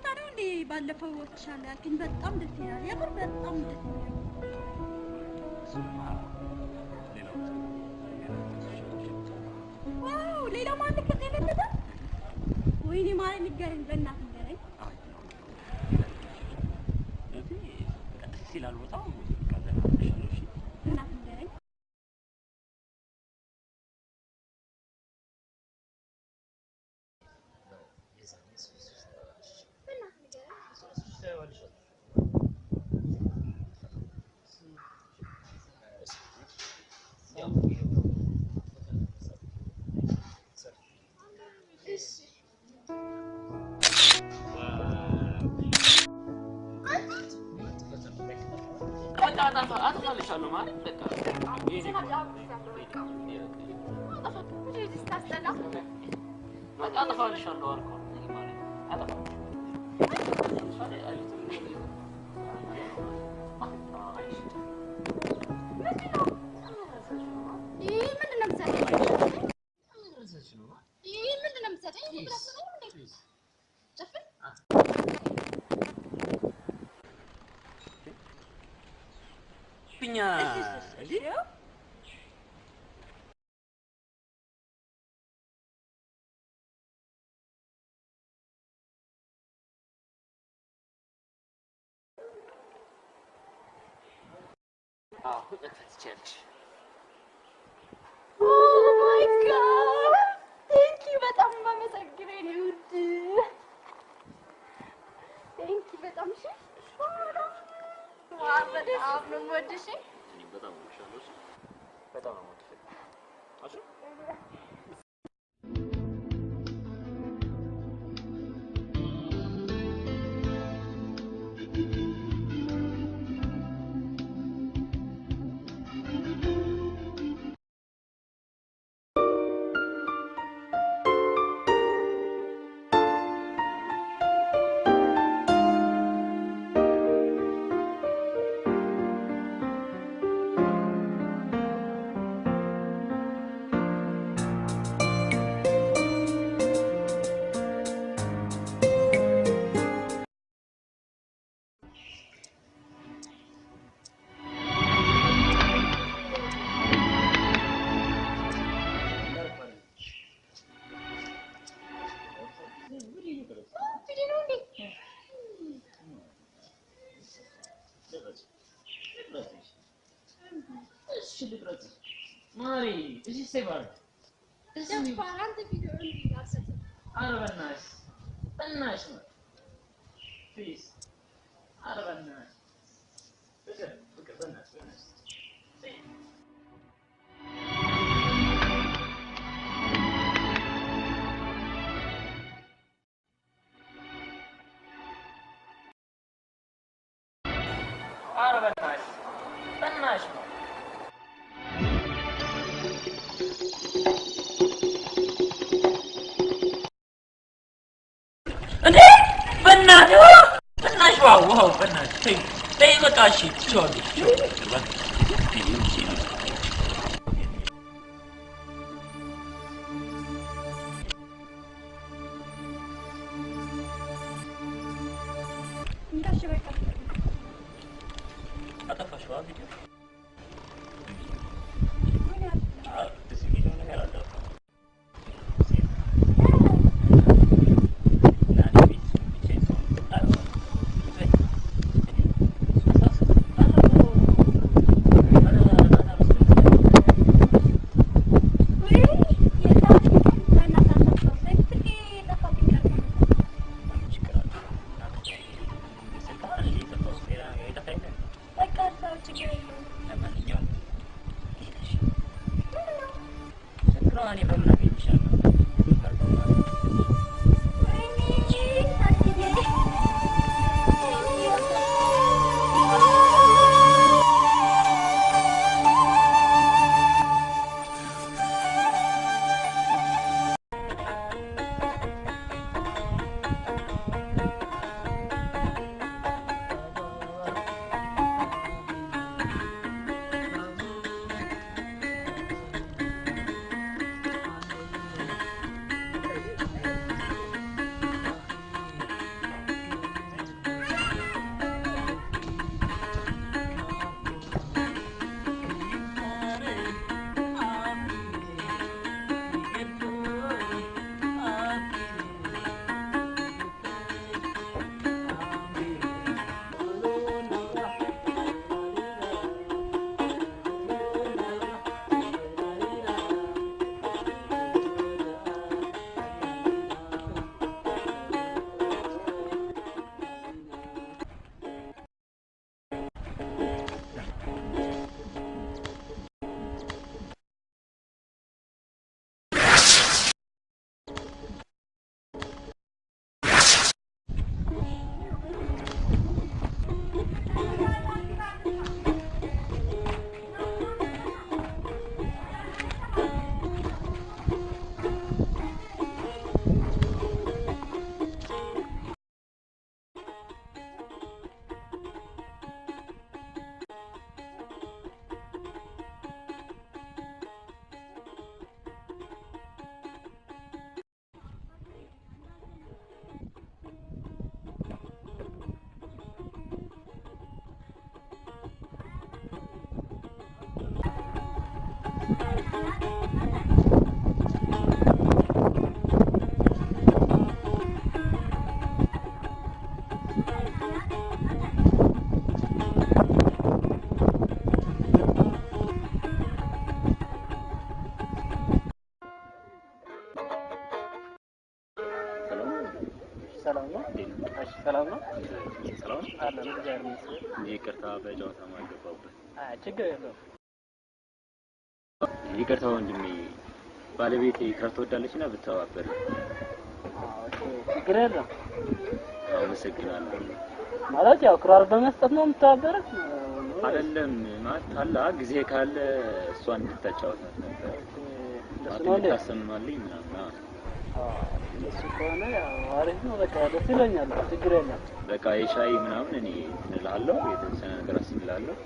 ቦታ ነው እንዴ ባለፈው ወጥሻለሁ ያልከኝ? በጣም ደስ ይላል። የምር በጣም ደስ ይላል። Wow! ሌላ ማን ከዚህ የበለጠ? ወይኔ ማርያም ንገረኝ፣ በእናትህ ንገረኝ። ደስ ይላል ቦታው። በቃ ዘና ብለሻል። እሺ በእናትህ ንገረኝ። አጠፋልሻለሁ ማለት በቃ በቃ አጠፋልሻለሁ አልኩህ ማለት ይህ ምንድን ነው የምትሰጠኝ? ይህ ምንድን ነው የምትሰጠኝ? ጨፍን። እኛ አሁን መክፈት ትችያለሽ። Oh my God, thank you፣ በጣም የማመሰግነው የኔ ውድ፣ thank you በጣም። እሺ wow፣ በጣም ነው የምወድሽ። እኔም በጣም እወድሻለሁ። እሺ በጣም ነው የምወድሽ። እሺ ኧረ በእናትሽ በእናትሽ ነው። እንዴ በእናትህ በእናትሽ wow wow በእናትሽ ተይ ተይ በቃ እሺ ትችዋለሽ ትችዋለሽ እንዳሽ በቃ አጠፋሽዋ ቪዲዮ ደስ የሚለው ነገር አለ እኮ። እና እኔ ቤት ብቻዬን ስሆን ወይ የታች በእናትህ አታስታውሰኝ። ስልኬ ጠፋብኝ እራሱ። ችግር አለ። ስልክ አይደል የጠፋው? ሌላ ነገር የጠፋ የለም። በቃ እዛው ችግር የለውም። ለማንኛውም ሄደሽ ስልክ እኔ በምን አገኝሻለሁ? ወይኔ ታድዬ። ሰላም አለን፣ እግዚአብሔር ይመስገን። ይቅርታ በጨዋታ ማልገባበት። አይ ችግር የለውም። ይቅርታ ወንድሜ፣ ባለቤቴ ክራር ትወዳለች እና ብተባበር። Okay፣ ችግር የለም። አመሰግናለሁ። ማለት ያው ክራር በመስጠት ነው የምተባበረው? አይደለም ማለት አላ ጊዜ ካለ እሷን እንድታጫወታት ነበር። እንደሱ ማለት ነው እንዴ? እንድታሰማልኝ ምናምን። አዎ። እንደሱ ከሆነ ያው አሪፍ ነው። በቃ ደስ ይለኛል። ችግር የለም። በቃ የሻይ ምናምን እኔ እንትን እልሃለሁ፣ የተወሰነ ነገር አስብልሃለሁ።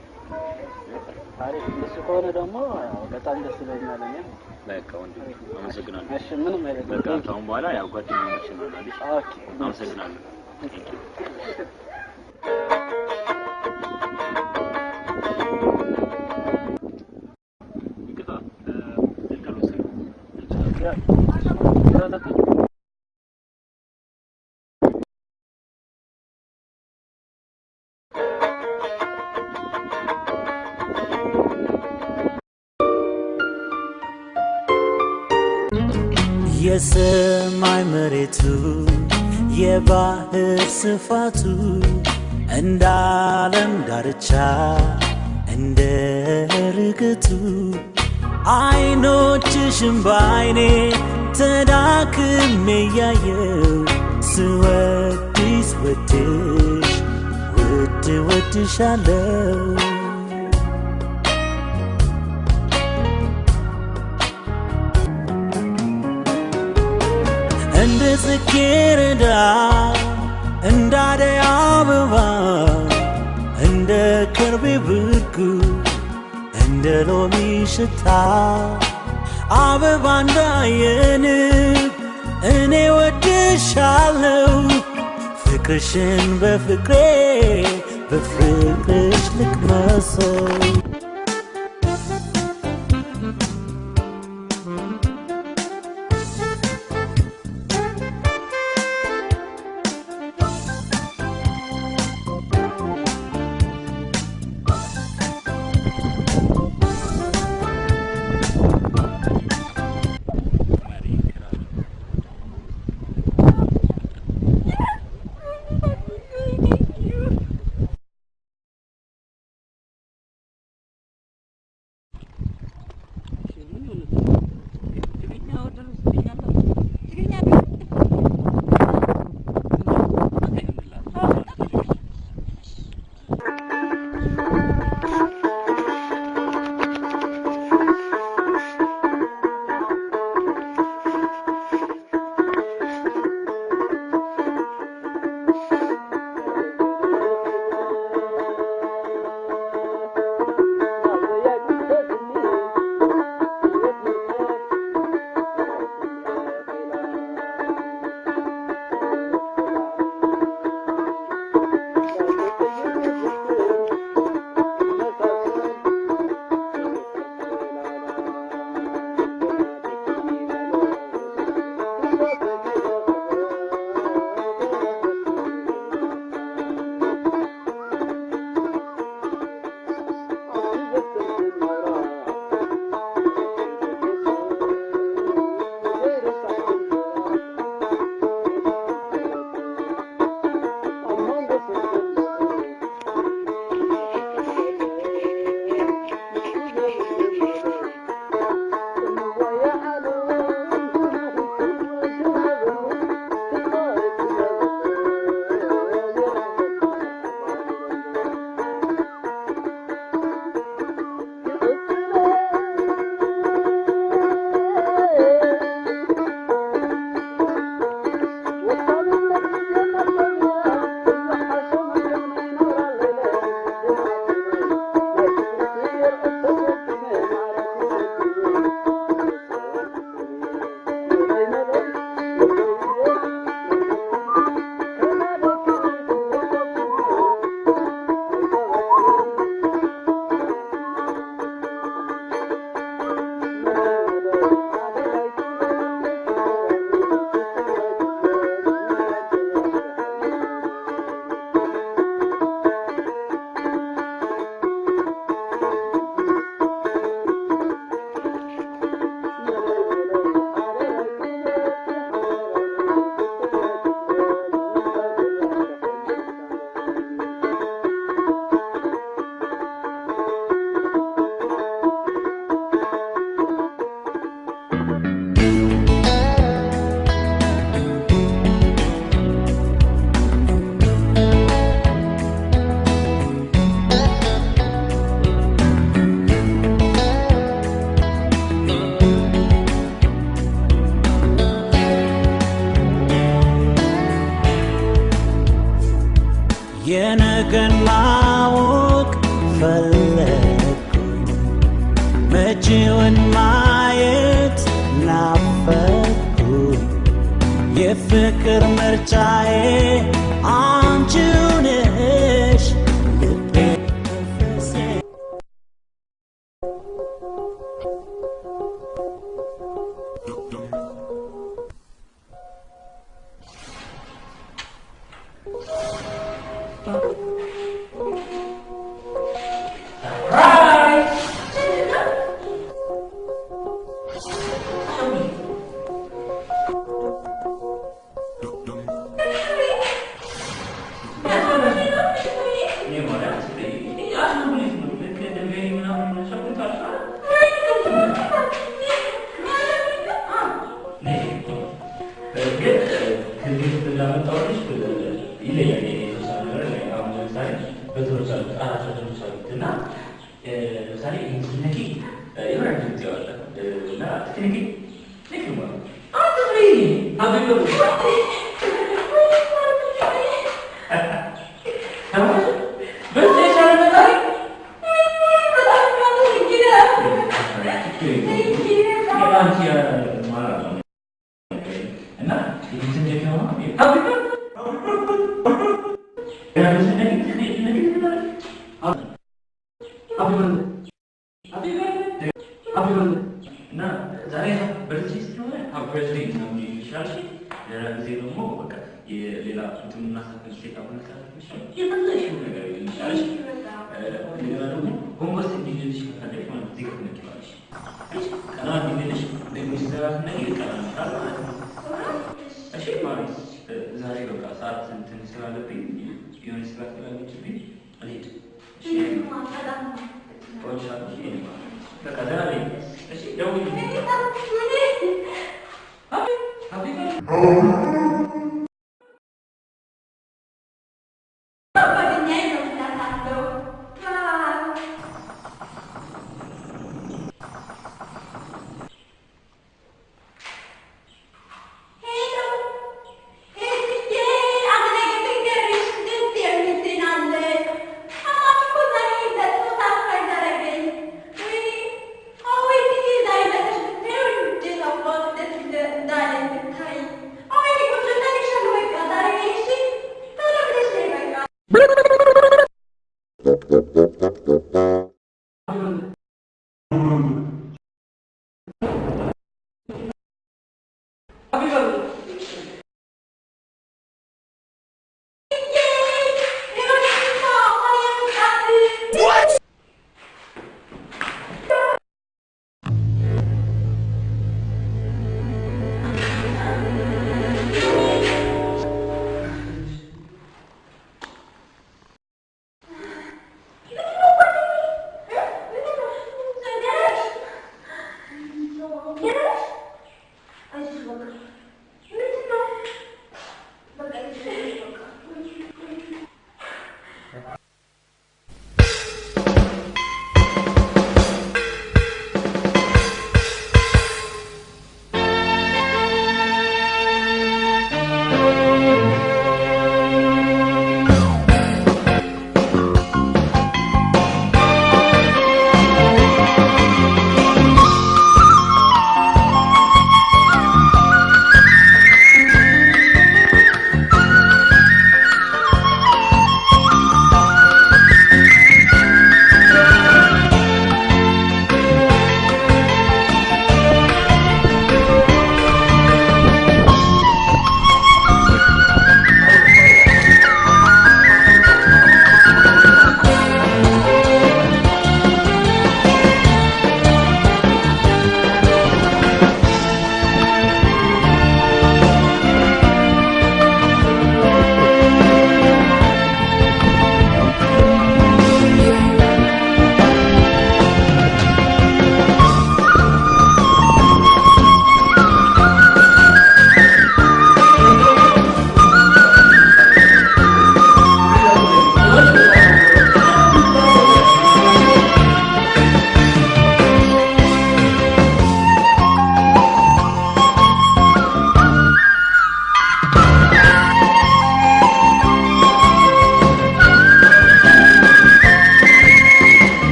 አሪፍ። እንደሱ ከሆነ ደግሞ ያው በጣም ደስ ይለኛል። እኔም በቃ ወንድሜ አመሰግናለሁ። እሺ፣ ምንም አይደለም። በቃ ከአሁን በኋላ ያው ጓደኛሞች እንሆናለን። Okay፣ አመሰግናለሁ። Thank you። ይቅርታ ስልክ አልወሰድኩም። የሰማይ መሬቱ የባህር ስፋቱ እንደ ዓለም ዳርቻ እንደ ርግቱ አይኖችሽን በአይኔ ተዳክሜ እያየው ስወድሽ ወድሽ ውድ ወድሻለው። እንደ ጽጌረዳ እንደ አደይ አበባ እንደ ከርቤ ብርጉ እንደ ሎሚ ሽታ አበባ እንዳየንብ እኔ ወድሻለው ፍቅርሽን በፍቅሬ በፍቅርሽ ልቅመሰው። የነገን ማወቅ ፈለግኩኝ መጪውን ማየት ናፈቅኩኝ የፍቅር ምርጫዬ አንቺው ነሽ ልቤ መንፈሴ Thank you.